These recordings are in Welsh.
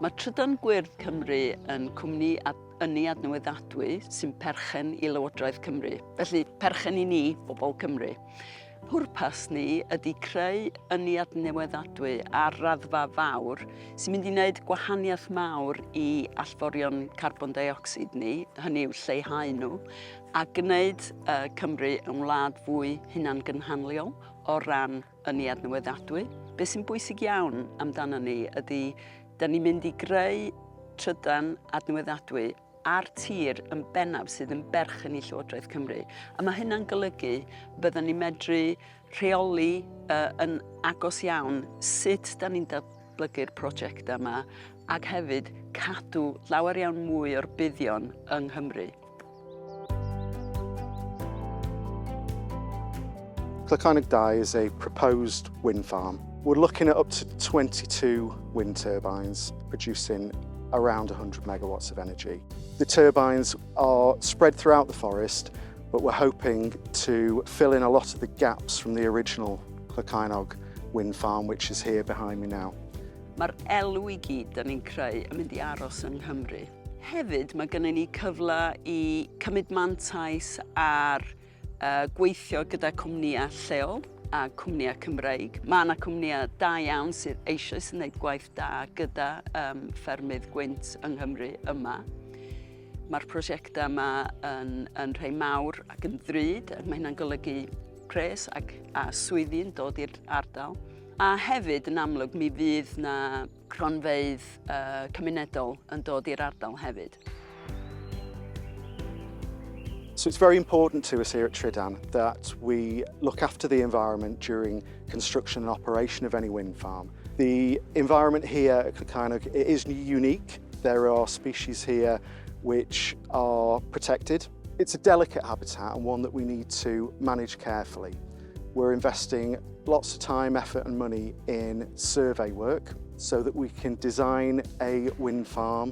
Mae Trydan Gwyrdd Cymru yn cwmni ynni adnewyddadwy sy'n perchen i Lywodraeth Cymru. Felly, perchen i ni, bobl Cymru. Pwrpas ni ydy creu ynni adnewyddadwy ar raddfa fawr sy'n mynd i wneud gwahaniaeth mawr i allforion carbon deuocsid ni, hynny yw lleihau nhw, a gwneud uh, Cymru yn wlad fwy hunangynhaliol o ran ynni adnewyddadwy. Be sy'n bwysig iawn amdano ni ydy, da ni'n mynd i greu trydan adnewyddadwy a'r tir yn bennaf sydd yn berchen i Llywodraeth Cymru. A mae hynna'n golygu byddwn ni'n medru rheoli uh, yn agos iawn sut da ni'n datblygu'r prosiectau yma ac hefyd cadw llawer iawn mwy o'r buddion yng Nghymru. Clocaenog 2 is a proposed wind farm. We're looking at up to 22 wind turbines producing around 100 megawatts of energy. The turbines are spread throughout the forest, but we're hoping to fill in a lot of the gaps from the original Clocaenog wind farm, which is here behind me now. Mae'r elw i gyd da ni'n creu yn mynd i aros yng Nghymru. Hefyd, mae gennym ni cyfle i cymryd mantais ar uh, gweithio gyda cwmnïau lleol a cwmnïau Cymreig. Mae yna cwmnïau da iawn sydd eisoes yn gwneud gwaith da gyda um, ffermydd gwynt yng Nghymru yma. Mae'r prosiectau yma yn, yn rhai mawr ac yn ddrud, ac mae hynna'n golygu pres ac, a swyddi yn dod i'r ardal. A hefyd, yn amlwg, mi fydd na cronfeydd uh, cymunedol yn dod i'r ardal hefyd. So it's very important to us here at Trydan that we look after the environment during construction and operation of any wind farm. The environment here at Clocaenog, it is unique. There are species here which are protected. It's a delicate habitat and one that we need to manage carefully. We're investing lots of time, effort and money in survey work so that we can design a wind farm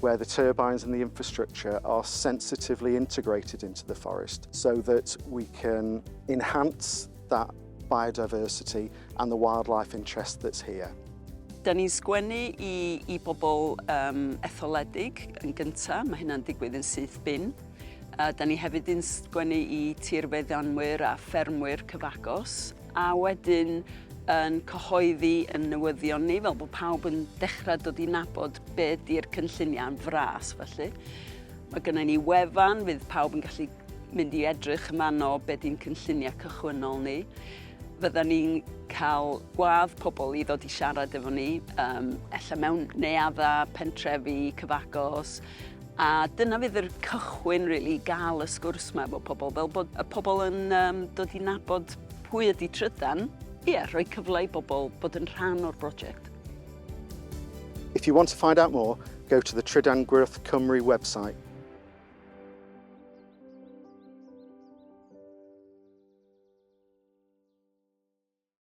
where the turbines and the infrastructure are sensitively integrated into the forest so that we can enhance that biodiversity and the wildlife interest that's here. Da ni'n sgwennu i, i bobl um, etholedig yn gyntaf, mae hynna'n digwydd yn syth bin. Uh, da ni hefyd yn sgwennu i tirfeddianwyr a ffermwyr cyfagos, a wedyn yn cyhoeddi yn newyddion ni, fel bod pawb yn dechrau dod i nabod be di'r cynlluniau'n fras felly. Mae gennym ni wefan, fydd pawb yn gallu mynd i edrych yn fanno be di'n cynlluniau cychwynnol ni. Fydda ni'n cael gwadd pobl i ddod i siarad efo ni, um, ella mewn neuaddau, pentrefi, cyfagos, A dyna fydd yr cychwyn, really, i gael y sgwrs yma efo pobl, fel bod y pobl yn um, dod i nabod pwy ydy Trydan. Ie, yeah, rhoi cyfle i bobl bod yn rhan o'r brosiect. If you want to find out more, go to the Trydan Gwyrdd Cymru website.